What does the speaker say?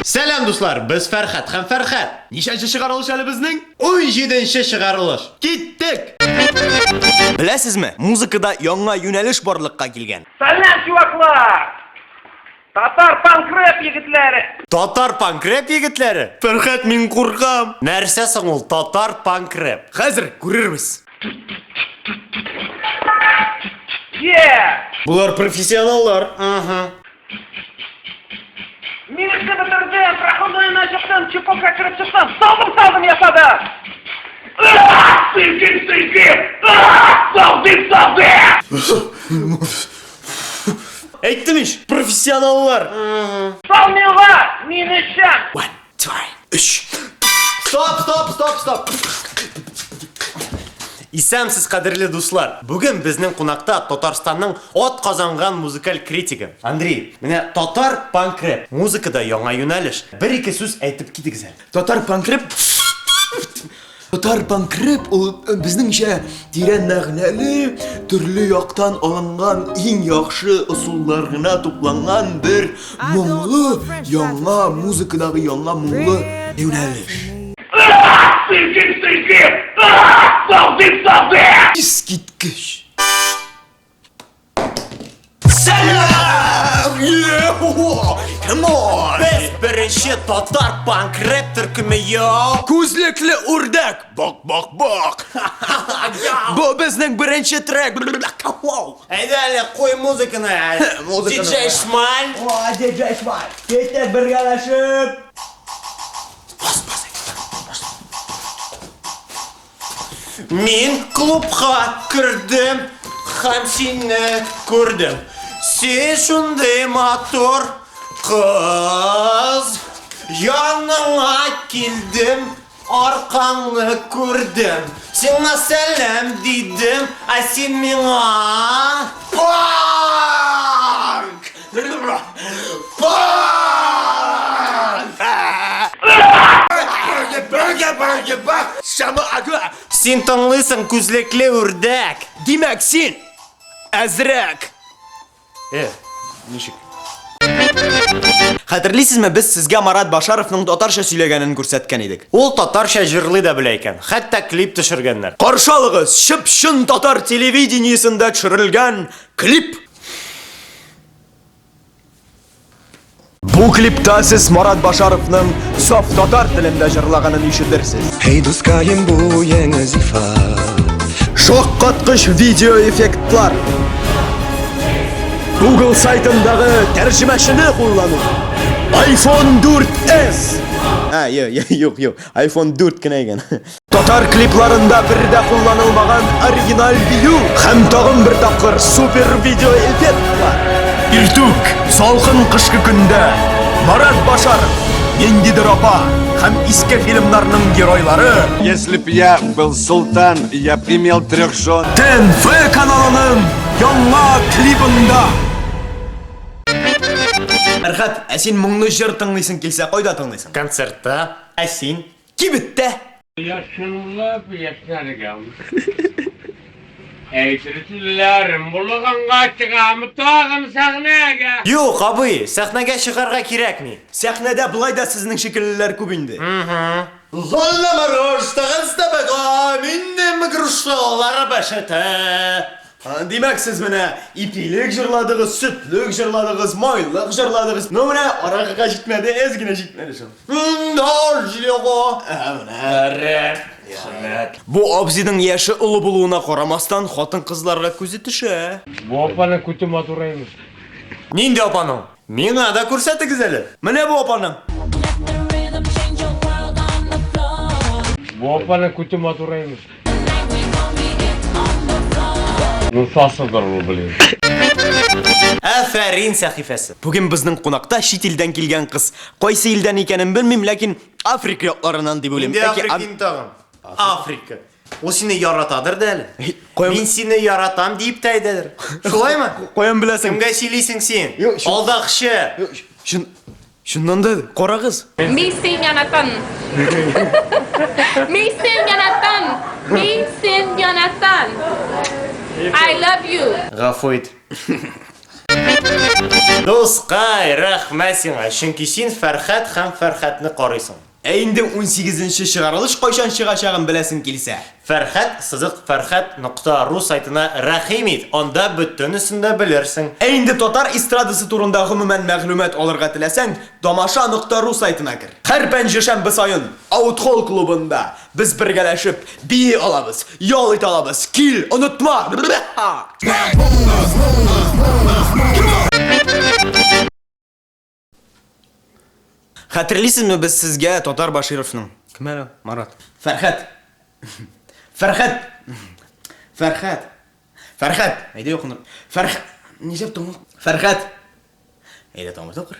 Сәлам, дуслар! Без Фәрхәт һәм Фәрхәт. Ничәнче чыгарылыш әле безнең? 17нче чыгарылыш. Киттек! Беләсезме, музыкада яңа юнәлеш барлыкка килгән. Сәлам, чуваклар! Татар панк-рэп егетләре! Татар панк-рэп егетләре? Фәрхәт, мин куркам. Нәрсә соң ул татар панк-рэп? Хәзер күрербез. Yeah! Болар профессионаллар. Мин эшне бетердем, проходныйына чыктым, чепокка кереп чыктым, салдым-салдым ясадым! Сыйким, сыйким! Салдым, салдым! Әйттем ич, профессионаллар. Сал миңа, мин эчәм! One, two, өч. Стоп, стоп, стоп, стоп. Исәнсез, кадерле дуслар. Бүген безнең кунакта Татарстанның ат казанган музыкаль критигы Андрей. Менә татар панк-рэп музыкада яңа юнәлеш. Бер-ике сүз әйтеп китегез әле. Татар панк-рэп Татар панк-рэп ул э, безнеңчә тирән мәгънәле, төрле яктан алынган иң яхшы ысуллар гына тупланган бер моңлы, яңа музыкадагы яңа моңлы юнәлеш. Сыйким, сыйким! Салдым, салдым! Искиткеч! Сәлам! Come on! Без беренче татар панк-рэп төркеме, йоу! Күзлекле үрдәк! Бак, бак, бак! Бу безнең беренче трек! Әйдә әле, куй музыканы. Музыканы. Диджей Шмаль. О, диджей Шмаль! Киттек бергәләшеп! Мин клубка кердем һәм сине күрдем. Син шундый матур кыз. Яныңа килдем, аркаңны күрдем. Сиңа сәлам дидем, ә син миңа панк! Панк! Син тыңлыйсың күзлекле үрдәк. Димәк, син әзрәк. Э, ничек? Хәтерлисезме, без сезгә Марат Башаровның татарча сөйләгәнен күрсәткән идек. Ул татарча җырлый да белә икән. Хәтта клип төшергәннәр. Каршы алыгыз, чып-чын татар телевидениесендә төшерелгән клип. Бу клипта сез Марат Башаровның саф татар телендә җырлаганын ишетерсез. Эй, дускаем, буең зифа. Шаккаткыч видеоэффектлар. Google сайтындагы тәрҗемәчене куллану. iPhone 4S. А, юк, юк, iPhone 4 кенә икән. Татар клипларында бер дә кулланылмаган оригиналь бию һәм тагын бер тапкыр супер видеоэффектлар. Иртүк, салкын кышкы көндә Марат Башаров, ниндидер апа һәм иске фильмнарның геройлары Если б я был султан, я б имел трех жен. ТНВ каналының яңа клибында. Фәрхәт, ә син моңлы җыр тыңлыйсың килсә, кайда тыңлыйсың? Концертта, ә син? Кибеттә. Яшынлап яшәргә. Әйтер сүзләрем булганга чыгам тагын сәхнәгә. Юк, абый, сәхнәгә чыгарга кирәкми. Сәхнәдә болай да сезнең шикеллеләр күп инде. Димәк, сез менә ипилек җырладыгыз, сөтлек җырладыгыз, майлык җырладыгыз. Ну менә аракыга җитмәде, әз генә җитмәде шул. Бу абзыйның яше олы булуына карамастан, хатын-кызларга күзе төшә. Бу апаның күте матураймы? Нинди апаның? Миңа да күрсәтегез әле. Менә бу апаның. Бу апаның күте матураймы? Ну, сасыдыр ул, блин. Афәрин сәхифәсе. Бүген безнең кунакта чит илдән килгән кыз. Кайсы илдән икәнен белмим, ләкин Африка якларыннан дип уйлыйм. Инде Яки Африка Ам- инде тагын. Африка. Ул сине яратадыр да әле. Каян- Мин сине яратам диеп тә әйтәдер. Шулаймы? Каян беләсең? Кемгә сөйлисең син? Юк, чын- Алдакчы. Юк, Чын Чыннан да карагыз. Мин син яратам. Мин син яратам. Мин син яратам. I love you. Гафу ит. Дускай, рәхмәт сиңа, чөнки син Фәрхәт һәм Фәрхәтне карыйсың. Ә инде унсигезенче чыгарылыш кайчан чыгачагын беләсең килсә. Фәрхәт сызык Фәрхәт нокта ру сайтына рәхим ит, анда бөтенесен дә белерсең. Ә инде татар эстрадасы турында гомумән мәгълүмат алырга теләсәң, Тамаша нокта ру сайтына кер. Һәр пәнҗешәмбе саен Аутхолл клубында без бергәләшеп бии алабыз, ял итә алабыз, кил, онытма! Хәтерлисезме, без сезгә Татар Башировның. Кем әле ул? Марат. Фәрхәт. Фәрхәт. Фәрхәт. Фәрхәт. Әйдә якынрак. Фәрх. Нишләп тыңлап? Фәрхәт. Әйдә тагын бер тапкыр.